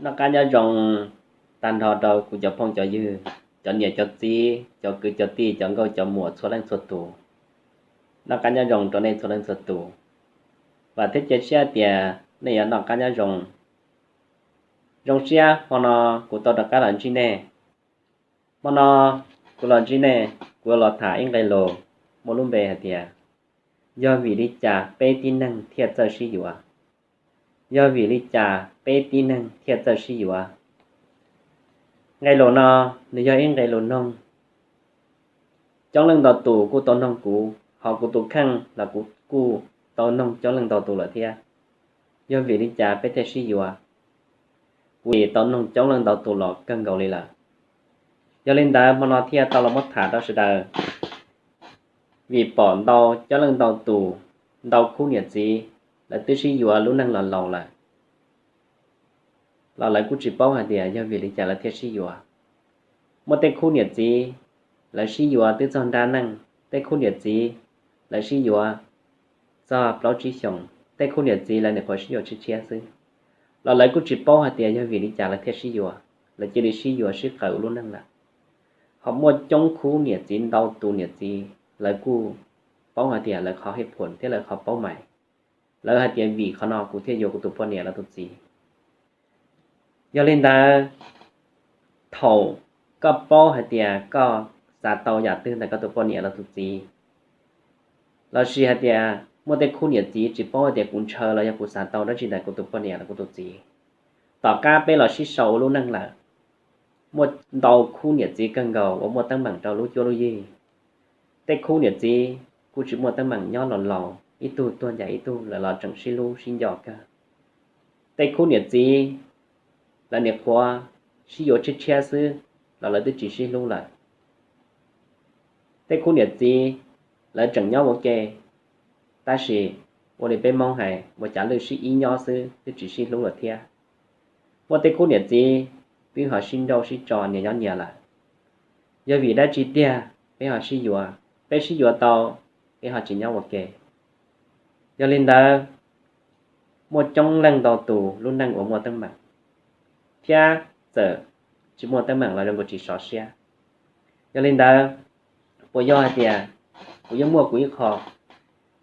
Noj qab nyob zoo tag nrho rau kuv cov phooj cov ywg, cov niam cov txiv, cov kwv cov tij, cov nkauj cov muam txhua leej txhua tus. Noj qab nyob zoo rau nej txhua leej txhua tus. Vam thiab cia siab tias nej yuav noj qab nyob zoo. Zoo siab hmo no kuv tau rov qab los ntsib nej. Hmo no kuv los ntsib nej, kuv yuav los tham ib nqe lus muaj lub npe hais tias, yog vim li cas peb tib neeg thiaj txawj sib yuav? Yog vim li cas peb tib neeg thiaj txawj sib yuav? Nqe lus no nws yog ib nqe lus noog. Coob leej ntau tus kuj tau noog kuv, hos kuv tus kheej los kuv kuj tau noog coob leej ntau tus lawm thiab. Yog vim li cas peb thiaj sib yuav? Kuv tau noog coob leej ntau tus los kawg nkaus li lawm. Yog li ntawd hmo no thiaj tau los muab tham rau sawv daws, vim pom ntau coob leej ntau tus, ntau khub niam txiv, lawv twb sib yuav lub neej los laus lawm, los lawv kuj tsis paub hais tias yog vim li cas lawv thiaj sib yuav. Muaj tej khub niam txiv lawv sib yuav twb txog nrab neej, tej khub niam txiv lawv sib yuav txog plaub tsib xyoos, tej khub niam txiv lawv nyuam qhuav sib yuav tshiab tshiab xwb, los lawv kuj tsis paub hais tias yog vim li cas lawv thiaj sib yuav, lawv cia li sib yuav sib qawm ua lub neej lawm. Ho muaj coob khub niam txiv, ntau tus niam txiv, lawv kuj paub hais tias lawv qhov hej phuam thiab lawv qhov paub mais, lawv hais tias vim qhov no kuv thiaj yuav kuv tus poj niam los tus txiv. Yog li ntawd, thaum koj paub hais tias koj xav tau yam twg ntawm koj tus poj niam los tus txiv, lossis hais tias muaj tej khub niam txiv tsis paub hais tias kuv ntshaw los yog kuv xav tau dab tsi ntawm kuv tus poj niam los kuv tus txiv, tom qab peb los sib sau ua lub neej lawm, muaj ntau khub niam txiv kawg nkaus uas muaj teeb meem rau lub cuab lub yig. Tej khub niam txiv kuj tsis muaj teeb meem, nyob los laus, ib tug tuag ncaim ib tug, lawv los tseem sib hlub sib nco kawg. Tej khub niam txiv lawv nyuam qhuav sib yuav tshiab tshiab xwb los lawv twb tsis sib hlub lawm. Tej khub niam txiv lawv tseem nyob ua ke, tab sis ua li peb Hmoob hais, ua cas lwj sib ib nyob xwb twb tsis sib hlub lawm thiab. Muaj tej khub niam txiv twb ho sib nrauj sib tso nyias nyob nyias lawm. Yog vim dab tsi tiag peb ho sib yuav? Peb sib yuav tau, peb ho tsis nyob ua ke. Yog li ntawd, muaj coob leej ntau tus lub neej uas muaj teeb meem, thiab txawm tsis muaj teeb meem los zoo nkaus tsis sov siab. Yog li ntawd, puas yog hais tias kuv yuav muaj kuv ib qho,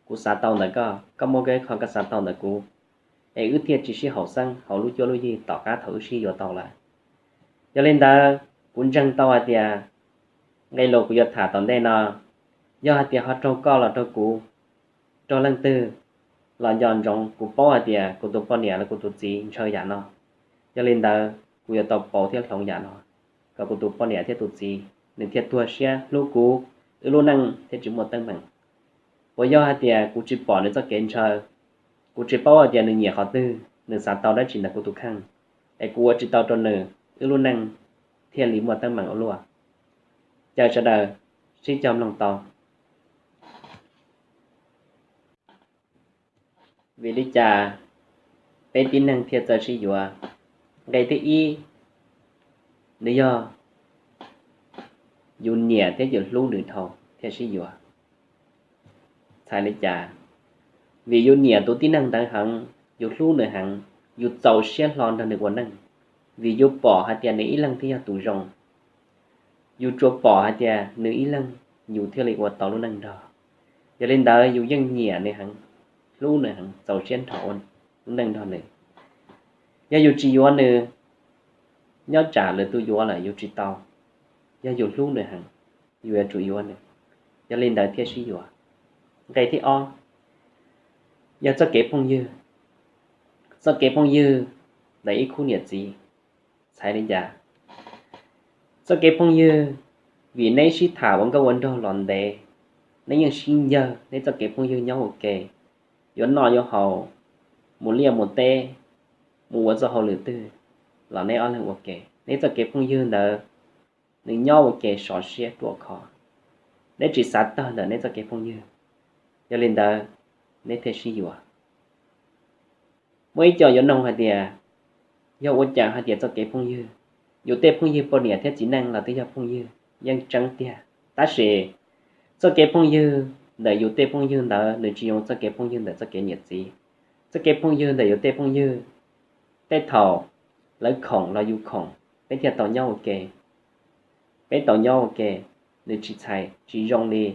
kuv xav tau ntawm koj, koj muaj koj ib qho koj xav tau ntawm kuv, es wb thiaj tsis sib haum xeeb hauv lub cuab lub yig tom qab thaum wb sib yuav tau lawm? Yog li ntawd, kuv ntseeg tau hais tias nqe lus kuv yuav tham tom ntej no, yog hais tias ho raug koj los raug kuv, raug leej twg los nco ntsoov, kuv paub hais tias kuv tus poj niam los kuv tus txiv ntshaw yam no. Yog li ntawd, kuv yuav tau pauv thiab hloov yam no, kom kuv tus poj niam thiab tus txiv nws thiaj tuag siab hlub kuv, wb lub neej thiaj tsis muaj teeb meem. Puas yog hais tias kuv tsis pom nws txoj kev ntshaw, kuv tsis paub hais tias nws nyiam qhov twg, nws xav tau dab tsi ntawm kuv tus kheej, es kuv ua tsis tau rau nws, wb lub neej thiaj li muaj teeb meem ua luaj? Caw sawv daws sib cog mloog tau. Vim li cas peb tib neeg thiaj txawj sib yuav? Nqe thib ib, nws yog yus nyiam thiab yus hlub nws dhau thiaj sib yuav. Txhais li cas? Vim yus nyiam tus tib neeg ntawd heev, yus hlub nws heev, yus txaus siab hlo nrog nws ua neej, vim yus pom hais tias nws ib leeg thiaj yog tus zoo. Yus tsuas pom hais tias nws ib leeg yus thiaj li ua tau lub neej nrog. Yog li ntawd yus yeej nyiam nws heev, hlub nws heev, txaus siab nrho ua lub neej nrog nws. Yog yus tsis yuav nws, nyob tsam lwm tus yuav lawm yus tsis tau. Yog yus hlub nws heev, yus yuav tsum yuav nws, yog li ntawd thiaj sib yuav. Nqe thib ob yog txoj kev phooj ywg. Txoj kev phooj ywg ntawm ib khub niam txiv, txhais li cas? Txoj kev phooj ywg, vim neb sib tham ua nkauj ua nraug los ntev, neb yeej sib ncawg, neb txoj kev phooj ywg nyob ua ke, yuav noj yuav haus, mus liaj mus teb, mus ua txoj hauj lwm twg los neb ob leeg ua ke, neb txoj kev phooj ywg ntawd nws nyob ua ke sov siab ruaj khov, neb tsis xav tawg ntawm neb txoj kev phooj ywg. Yog li ntawd, neb thiaj sib yuav. Muaj ib co yuav nug hais tias, yog ua cas hais tias txoj kev phooj ywg, yus tej phooj ywg poj niam thiab txiv neej los twb yog phooj ywg, yeej tseeb tiag, tab sis txoj kev phooj ywg ntawm yus tej phooj ywg ntawd nws tsis zoo txoj kev phooj ywg ntawm txoj kev niam txiv. Txoj kev phooj ywg ntawm yus tej phooj ywg, tej thaum lawv khoom los yus khoom, peb thiaj tau nyob ua ke. Peb tau nyob ua ke, nws tsis txhais tsis zoo li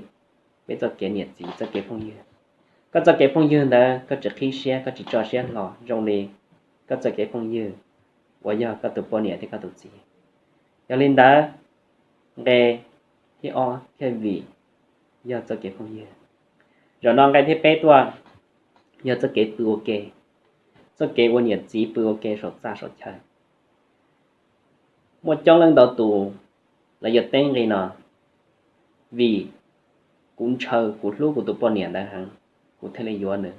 peb txoj kev niam txiv txoj kev phooj ywg. Koj txoj kev phooj ywg ntawd koj tsis qhib siab, koj tsis tso siab hlo zoo li koj txoj kev phooj ywg uas yog koj tus poj niam thiab koj tus txiv. Yog li ntawd, nqe thib ob thiaj vim yog txoj kev phooj ywg. Zaum no nqe thib peb tuaj, yog txoj kev pw ua ke, txoj kev ua niam txiv pw ua ke saum txaj saum chaw. Muaj coob leej ntau tus lawv yuav teb nqe no, vim kuv ntshaw kuv hlub kuv tus poj niam ntawd heev, kuv thiaj li yuav nws.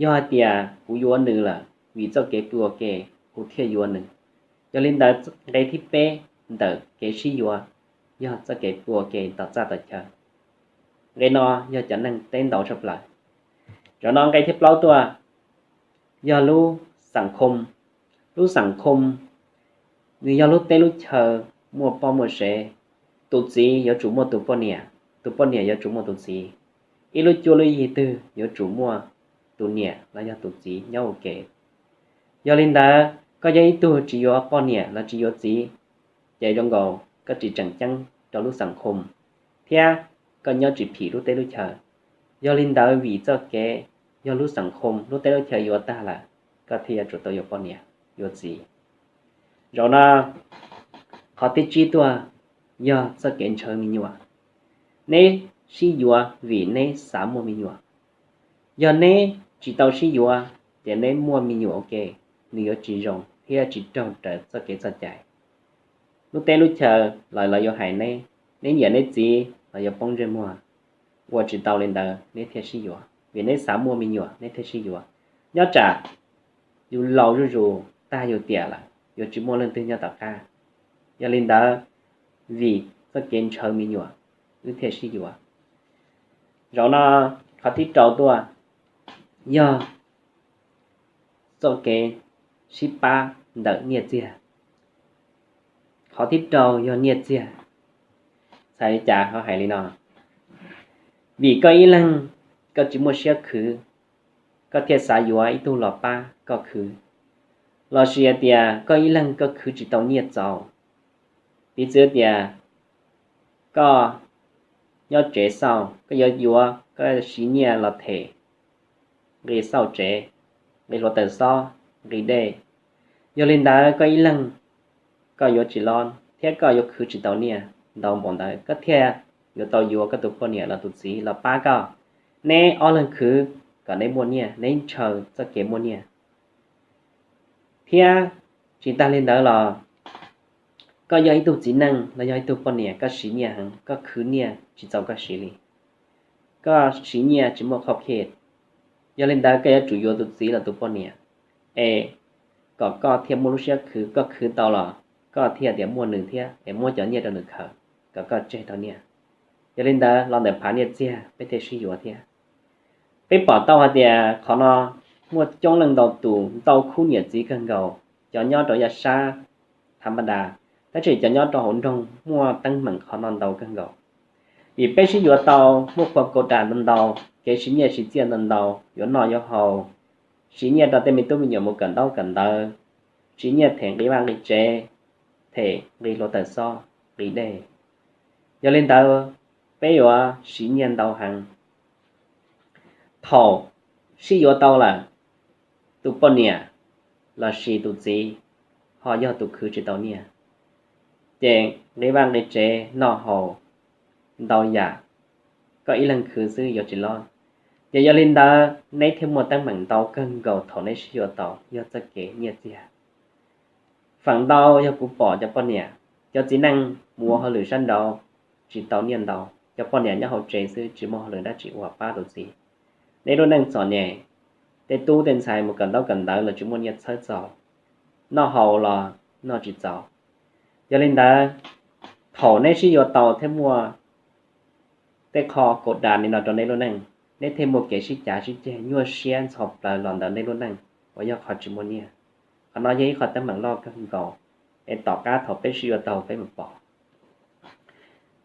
Yog hais tias kuv yuav nws lawm vim txoj kev pw ua ke, kuv thiaj yuav nws. Yog li ntawd nqe thib peb ntawm kev sib yuav yog txoj kev pw ua ke tom txaj tom chaw. Nqe no yog cov neeg teb ntau tshaj plaws. Zaum no nqe thib plaub tuaj, yog lub xam khoo. Lub xam khoo, nws yog lub teb lub chaw muaj poj muaj sev. Tus txiv yuav tsum muaj tus poj niam, tus poj niam yuav tsum muaj tus txiv. Ib lub cuab lub yig twg yuav tsum muaj tus niam los yog tus txiv nyob ua ke. Yog li ntawd, koj yog ib tug tsis yuav poj niam los tsis yuav txiv, ces zoo nkaus koj tsis tseem ceeb rau lub xam khoo, thiab koj nyob tsis phim lub teb lub chaw. Yog li ntawd, vim txoj kev yog lub xam khoo, lub teb lub chaw yuav tag lawm, koj thiaj yuav tsum tau yuav poj niam, yuav txiv. Zaum no, qhov thib tsib tuaj, yog txoj kev ntshaw me nyuam. Neb sib yuav vim neb xav muaj me nyuam. Yog neb tsis tau sib yuav, ces neb muaj me nyuam ua ke, nws yuav tsis zoo thiab tsis raug raws txoj kev txoj cai. Lub teb lub chaw los lawv yuav hais neb, neb niam neb txiv los yuav poob ntsej muag. Ua tsis tau li ntawd neb thiaj sib yuav, vim neb xav muaj me nyuam neb thiaj sib yuav. Nyob tsam yus laus zuj zus tag yus tiam lawm, yuav tsis muaj leej twg nyob tom qab. Yog li ntawd, vim txoj kev ntshaw me nyuam, wb thiaj sib yuav. Zaum no, qhov thib rau tuaj, yog txoj kev sib pab ntawm nyiaj txiag. Qhov thib rau yog nyiaj txiag. Txhais li cas ho hais li no? Vim koj ib leeg koj tsis muaj siab khwv, koj thiaj xav yuav ib tug los pab koj khwv. Lossis hais tias koj ib leeg koj khwv tsis tau nyiaj txaus. Piv txwv tias koj nyob tsev xauj, koj yuav yuav, koj siv nyiaj los them nqi xauj tsev, nqi hluav taws xob, nqi dej. Yog li ntawd koj ib leeg koj yuav tsis lob thiab koj yuav khwv tsis tau nyiaj ntau npaum ntawd, koj thiaj yuav tau yuav koj tus poj niam los tus txiv los pab koj. Neb ob leeg khwv kom neb muaj nyiaj, neb ntshaw txoj kev muaj nyiaj. Thiab tsis tas li ntawd los koj yog ib tug txiv neej los yog ib tug poj niam, koj siv nyiaj heev, koj khwv nyiaj tsis txaus koj siv li, koj siv nyiaj tsis muaj qhov phej. Yog li ntawd koj yuav tsum yuav tus txiv los tus poj niam, es kom koj thiaj muaj lub siab khwv, koj khwv tau los koj thiaj tias muaj nws thiab es muab cov nyiaj rau nws khaws, kom koj tseg tau nyiaj. Yog li ntawd los ntawm phav nyiaj txiag peb thiaj sib yuav thiab. Peb pom tau hais tias qhov no muaj coob leej ntau tus, ntau khub niam txiv kawg nkaus, cov nyob rau yav sab tha npa das, tab sis cov nyob rau hauv nroog muaj teeb meem qhov no ntau kawg nkaus. Vim peb sib yuav tau, muaj qhua kaus das ntau ntau, kev siv nyiaj siv txiaj ntau ntau, yuav noj yuav haus, siv nyiaj rau tej me tub me nyuam mus kawm ntaub kawm ntawv, siv nyiaj them nqi vaj nqi tsev, them nqi hluav taws xob, nqi dej. Yog li ntawd, peb yuav siv nyiaj ntau heev. Thaum sib yuav tau lawm, tus poj niam lossis tus txiv ho yog tus khwv tsis tau nyiaj, ces nqi vaj nqi tsev noj haus ntau yam, koj ib leeg khwv xwb yuav tsis lob. Ces yog li ntawd neb thiaj muaj teeb meem ntau kawg nkaus thaum neb sib yuav tau, yog txoj kev nyiaj txiag. Feem ntau yog kuv pom cov poj niam, cov txiv neej mus ua hauj lwm sab nraud tsis tau nyiaj ntau, cov poj niam nyob hauv tsev xwb tsis muaj hauj lwm dab tsi ua pab tus txiv. Neb lub neej txom nyem, tej tub tej ntxhais mus kawm ntaub kawm ntawv los tsis muaj nyiaj txhawb txaus, noj haus los noj tsis txaus. Yog li ntawd, thaum neb sib yuav tau thiaj muaj tej qho kaus das li no rau neb lub neej, neb thiaj muaj kev sib cav sib ceg nyuaj siab ntxhov plaws los ntawm neb lub neej uas yog qhov tsis muaj nyiaj. Qhov no yog ib qho teeb meem loj kawg nkaus, es tom qab thaum peb sib yuav tau peb mus pom.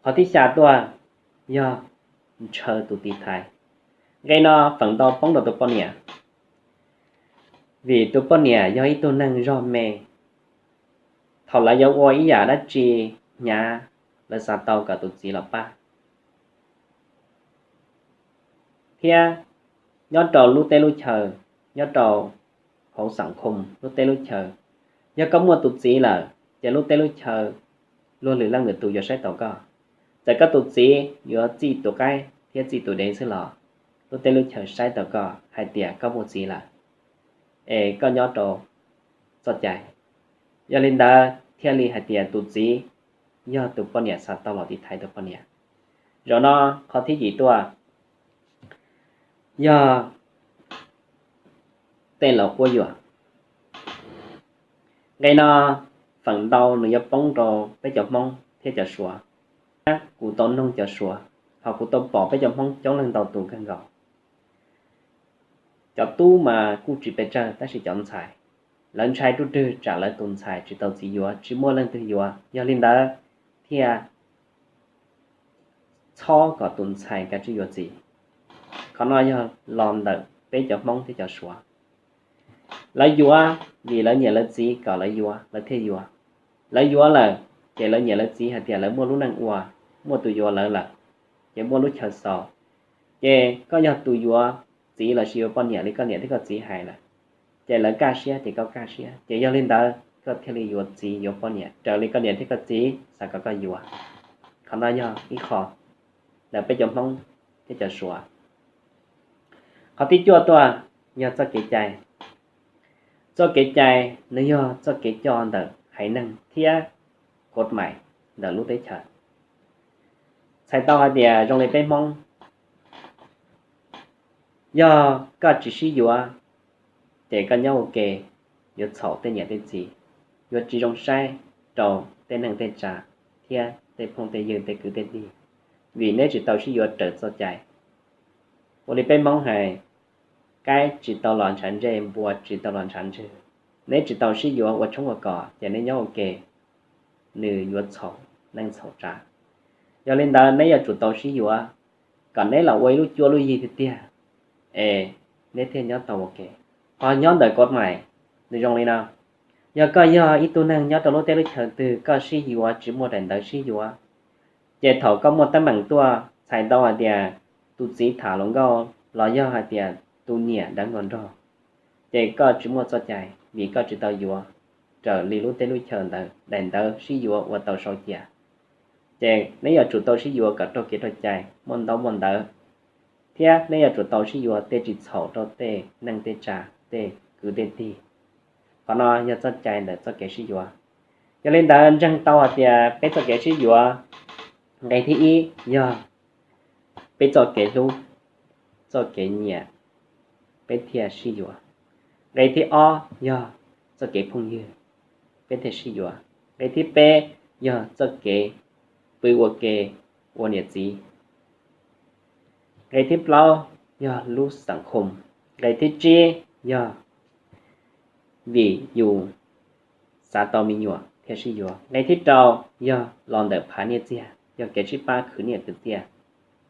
Qhov thib xya tuaj yog ntshaw tus tiv thaiv. Nqe no feem ntau poob rau tus poj niam, vim tus poj niam yog ib tug neeg zog me, thaum lawv yuav ua ib yam dab tsi hnyav, lawv xav tau kom tus txiv los pab. Thiab nyob rau lub teb lub chaw, nyob rau hauv xam khoo lub teb lub chaw, yog koj muaj tus txiv lawm ces lub teb lub chaw luag lwm leej lwm tus yuav saib taus koj. Txawm koj tus txiv yuav txij tus qaib thiab txij tus dev xwb los lub teb lub chaw saib taus koj hais tias koj muaj txiv lawm, es koj nyob rau txoj cai. Yog li ntawd thiaj li hais tias tus txiv yog tus poj niam xav tau los tiv thaiv tus poj niam. Zaum no qhov thib yim tuaj yog tej laus quab yuam. Nqe no feem ntau nws yuav poob rau peb cov Hmoob thiab cov Suav. Kuv tau noog cov Suav, ho kuv tau pom peb cov Hmoob coob leej ntau tus kawg nkaus. Cov tub mas kuj tsis pes tsawg tab sis cov ntxhais, lawv ntshai ruj rwg tsam lawv tus ntxhais tsis tau txiv yuav, tsis muaj leej twg yuav, yog li ntawd thiaj txhob kom tus ntxhais kav tsij yuav txiv. Qhov no yog los ntawm peb cov Hmoob thiab cov Suav. Lawv yuav vim lawv nyiam lawv txiv kom lawv yuav lawv thiaj yuav. Lawv yuav lawm ces lawv nyiam lawv txiv hais tias lawv muaj lub neej ua, muaj tus yuav lawv lawm, ces muaj lub chaw xaus. Ces koj yog tus yuav txiv lossis yuav poj niam li koj niam thiab koj txiv hais lawm, ces lawv kaj siab ces koj kaj siab, ces yog li ntawd koj thiaj li yuav txiv yuav poj niam raws li koj niam thiab koj txiv xav kom koj yuav. Qhov no yog ib qho ntawm peb cov Hmoob thiab cov Suav. Qhov thib cuaj tuaj yog txoj kev cai. Txoj kev cai nws yog txoj kev coj ntawm haiv neeg thiab kod mais ntawm lub teb chaws. Txhais tau hais tias zoo li peb Hmoob, yog koj tsis sib yuav, ces koj nyob ua ke yuav txhaum tej niam tej txiv, yuav tsis zoo saib rau tej neej tej tsav thiab tej phooj tej ywg tej kwv tej tij, vim neb tsis tau sib yuav raws txoj cai. Ua li peb Hmoob hais, qaib tsis tau los ntshav ntsej, npua tsis tau los ntshav ntswg. Neb tsis tau sib yuav ua tshoob ua kos ces neb nyob ua ke, nws yuav txhaum neej txhaum tsav. Yog li ntawd neb yuav tsum tau sib yuav kom neb los ua ib lub cuab lub yig tiag tiag, es neb thiaj nyob tau ua ke. Ho nyob ntawm kod mais, nws zoo li no: yog koj yog ib tug neeg nyob rau lub teb lub chaw twg koj sib yuav tsis muaj daim ntawv sib yuav, ces thaum koj muaj teeb meem tuaj txhais tau hais tias tus txiv tham hluas nkauj los yog hais tias tus niam deev hluas nraug, ces koj tsis muaj txoj cai vim koj tsis tau yuav raws li lub teb lub chaw ntawd daim ntawv sib yuav uas tau sau cia. Ces neb yuav tsum tau sib yuav kom raug kev raug cai, muaj ntaub muaj ntawv, thiab neb yuav tsum tau sib yuav tej tsis txhaum rau tej neej tej tsav tej kwv tej tij. Qhov no yog txoj cai ntawm txoj kev sib yuav. Yog li ntawd ntseeg tau hais tias peb txoj kev sib yuav, nqe thib ib yog peb txoj kev hlub, txoj kev nyiam, peb thiaj sib yuav. Nqe thib ob yog txoj kev phooj ywg, peb thiaj sib yuav. Nqe thib peb yog txoj kev pw ua ke ua niam txiv. Nqe thib plaub yog lub xeem khoo. Nqe thib tsib yog vim yus xav tau me nyuam thiaj sib yuav. Nqe thib rau yog los ntawm phav nyiaj txiag, yog kev sib pab khwv nyiaj khwv txiaj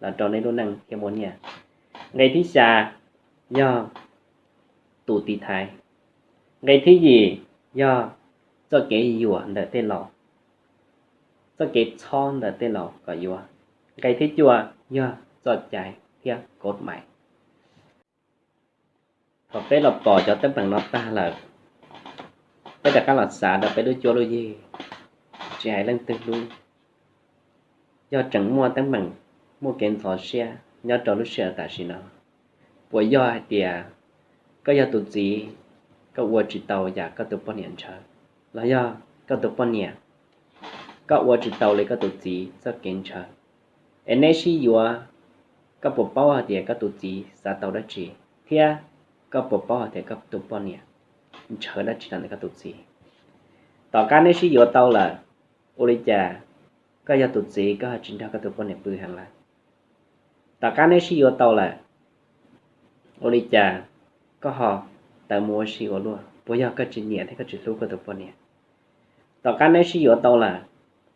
los rau nej lub neej thiaj muaj nyiaj. Nqe thib xya yog tus tiv thaiv. Nqe thib yim yog txoj kev yuam ntawm tej laus, txoj kev txhob ntawm tej laus kom yuav. Nqe thib cuaj yog txoj cai thiab kod mais. Thaum peb los pom cov teeb meem no tag lawm, peb rov qab los xav rau peb lub cuab lub yig, tsis hais leej twg lub, yog tseem muaj teeb meem, muaj kev ntxhov siab nyob rau lub sij hawm tam sim no, puas yog hais tias koj yog tus txiv, koj ua tsis tau yam koj tus poj niam ntshaw, los yog koj tus poj niam, koj ua tsis tau li koj tus txiv txoj kev ntshaw, es neb sib yuav, koj puas paub hais tias koj tus txiv xav tau dab tsi, thiab koj puas paub hais tias koj tus poj niam ntshaw dab tsi los ntawm koj tus txiv? Tom qab neb sib yuav tau lawm, ua li cas koj yog tus txiv koj ho tsis nrog koj tus poj niam pw heev lawm? Tom qab neb sib yuav tau lawm, ua li cas koj ho tawv mus ua si ua luaj? Puas yog koj tsis nyiam thiab koj tsis hlub koj tus poj niam? Tom qab neb sib yuav tau lawm,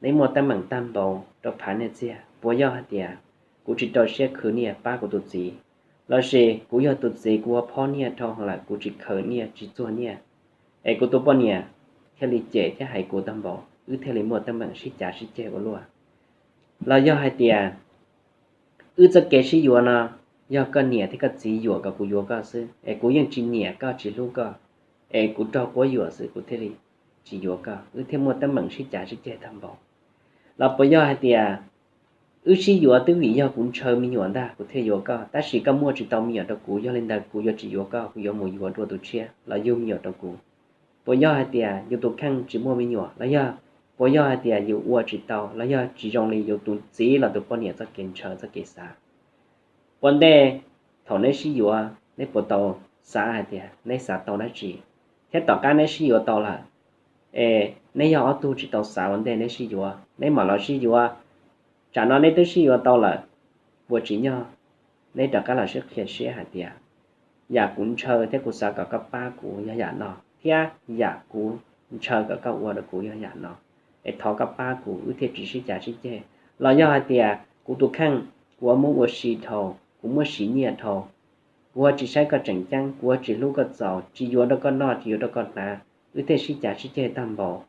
neb muaj teeb meem tag npaum rau phav nyiaj txiag, puas yog hais tias kuv tsis rau siab khwv nyiaj pab kuv tus txiv, lossis kuv yog tus txiv kuv ua phob nyiaj dhau lawm kuv tsis khwv nyiaj tsis txuag nyiaj, es kuv tus poj niam thiaj li cem thiab hais kuv tag npaum, wb thiaj li muaj teeb meem sib cav sib ceg ua luaj. Los yog hais tias wb txoj kev sib yuav no yog koj niam thiab koj txiv yuam kom kuv yuav koj xwb, es kuv yeej tsis nyiam koj tsis hlub koj, es kuv raug quab yuam xwb kuv thiaj li tsis yuav koj, wb thiaj muaj teeb meem sib cav sib ceg tag npaum. Los puas yog hais tias wb sib yuav twb vim yog kuv ntshaw me nyuam ntag kuv thiaj yuav koj, tab sis koj muaj tsis tau me nyuam rau kuv, yog li ntawd kuv yuav tsis yuav koj, kuv yuav mus yuav dua tus tshiab los yug me nyuam rau kuv? Puas yog hais tias yus tus kheej tsis muaj me nyuam los yog, puas yog hais tias yus ua tsis tau los yog tsis zoo li yus tus txiv los tus poj niam txoj kev ntshaw txoj kev xav? Ua ntej thaum neb sib yuav neb puas tau xav hais tias neb xav tau dab tsi? Thiab tom qab neb sib yuav tau lawm, es neb yog ob tug tsis tau xav ua ntej neb sib yuav, neb mam los sib yuav, tsam no neb twb sib yuav tau lawm, puas tsim nyog neb rov qab los sib qhia siab hais tias yam kuv ntshaw thiab kuv xav kom koj pab kuv yog yam no, thiab yam kuv ntshaw kom koj ua rau kuv yog yam no, es thov koj pab kuv wb thiaj tsis sib cav sib ceg? Los yog hais tias kuv tus kheej, kuv ua muab ua si dhau, kuv muab siv nyiaj dhau, kuv ua tsis saib koj tseem ceeb, kuv ua tsis hlub koj txaus, tsis yuav rau koj noj tsis yuav rau koj hnav, wb thiaj sib cav sib ceg tag npaum?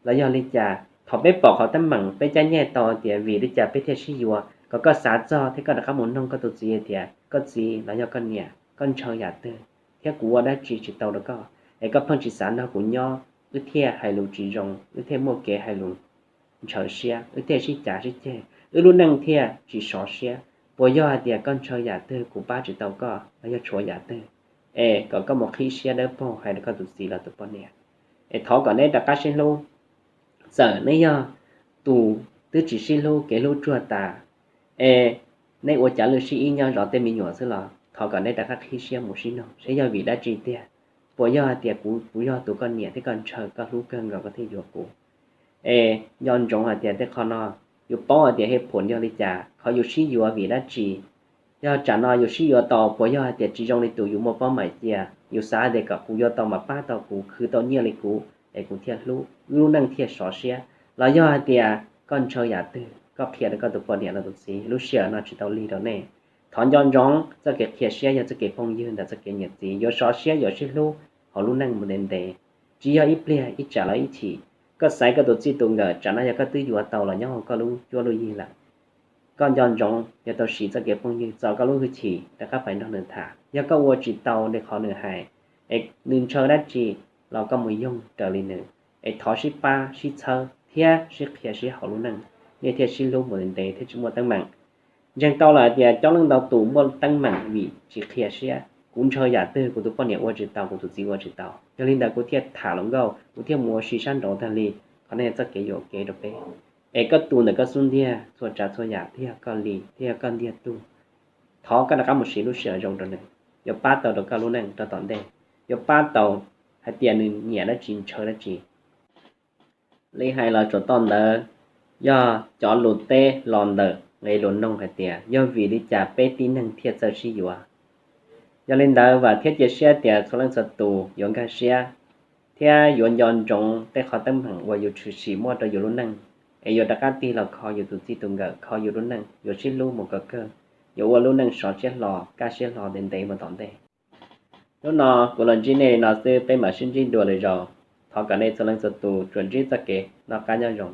Los yog li cas thaum peb pom qhov teeb meem peb cab nyej tau tias vim li cas peb thiaj sib yuav, kom koj xav txog thiab koj rov qab mus noog koj tus txiv tias koj txiv los yog koj niam, koj ntshaw yam twg thiab kuv ua dab tsi tsis tau rau koj es koj pheej tsis xav nrog kuv nyob, wb thiaj hais lus tsis zoo, wb thiaj muaj kev hais lus ntshaw siab, wb thiaj sib cav sib ceg, wb lub neej thiaj tsis sov siab? Puas yog hais tias koj ntshaw yam twg kuv pab tsis tau koj los yog tshuav yam twg, es kom koj mus qhib siab dawb paug hais rau koj tus txiv los tus poj niam, es thov kom neb rov qab sib hlub. Txawm neb yog tus twb tsis sib hlub, kev hlub tsuag tas, es neb ua cav lwj sib ib nyob zov tej me nyuam xwb los thov kom neb rov qab qhib siab mus sib noog saib yog vim dab tsi tiag. Puas yog hais tias kuv, kuv yog tus koj niam thiab koj ntshaw koj hlub kawg nkaus koj thiaj yuav kuv? Es nco ntsoov hais tias tej qho no, yus paub hais tias hej phum yog li cas, qhov yus sib yuav vim dab tsi? Yog tsam no yus sib yuav tau, puas yog hais tias tsis zoo li tus yus muaj paub mam cia, yus xav hais tias kom kuv yuav tau mas pab tau kuv, khwv tau nyiaj li kuv es kuv thiaj hlub, wb lub neej thiaj sov siab? Los yog hais tias koj ntshaw yam twg koj qhia rau koj tus poj niam los tus txiv, lub sij hawm no tsis tau lig rau nej. Thov nco ntsoov, txoj kev qhia siab yog txoj kev phooj ywg ntawm txoj kev niam txiv, yuav sov siab yuav sib hlub hauv lub neej mus ntev ntev, tsis yog ib pliag ib tsam los ib chim. Koj xaiv koj tus txij tus nkawm, tsam no yog koj twb yuav tau los nyob hauv koj lub cuab lub yig lawm, koj nco ntsoov yuav tau siv txoj kev phooj ywg txo koj lub hwj chim rov qab pais nrog nws tham. Yog koj ua tsis tau li qhov nws hais, es nws ntshaw dab tsi los koj mus yoog raws li nws, es thov sib pab sib txhawb thiab sib qhia sib hauv lub neej, nej thiaj sib hlub mus ntev ntev thiab tsis muaj teeb meem. Ntseeg tau lawm hais tias coob leej ntau tus muaj teeb meem vim tsis qhia siab, kuv ntshaw yam twg kuv tus poj niam ua tsis tau, kuv tus txiv ua tsis tau, yog li ntawd kuv thiaj tham hluas nkauj, kuv thiaj mus ua si sab nraud tag li. Qhov no yog txoj kev yuam kev rau peb, es koj tu ntawm koj xub ntiag txhua tsav txhua yam thiaj yog koj li thiaj yog koj ntiag tug. Thov koj rov qab mus siv lub sij hawm zoo rau nws, yuav pab tau rau koj lub neej rau tom ntej, yuav pab tau hais tias nws nyiam dab tsi ntshaw dab tsi. Li hais los tsuas tau ntawd, yog cov lus teb los ntawm nqe lus noog hais tias yog vim li cas peb tib neeg thiaj txawj sib yuav. Yog li ntawd vam thiab cia siab tias txhua leej txhua tus yuav nkag siab thiab yuav nco ntsoov tej qhov teeb meem uas yus tshwm sim muaj rau yus lub neej, es yuav rov qab tig los kho yus tus txij tus nkawm, kho yus lub neej, yuav sib hlub mus kom kawg, yuav ua lub neej sov siab hlo kaj siab hlo ntev ntev mus tom ntej. Hnub no kuv los ntsib nej li no xwb, peb mam sib ntsib dua lwm zaus. Thov kom nej txhua leej txhua tus tsuas ntsib txoj kev noj qab nyob zoo.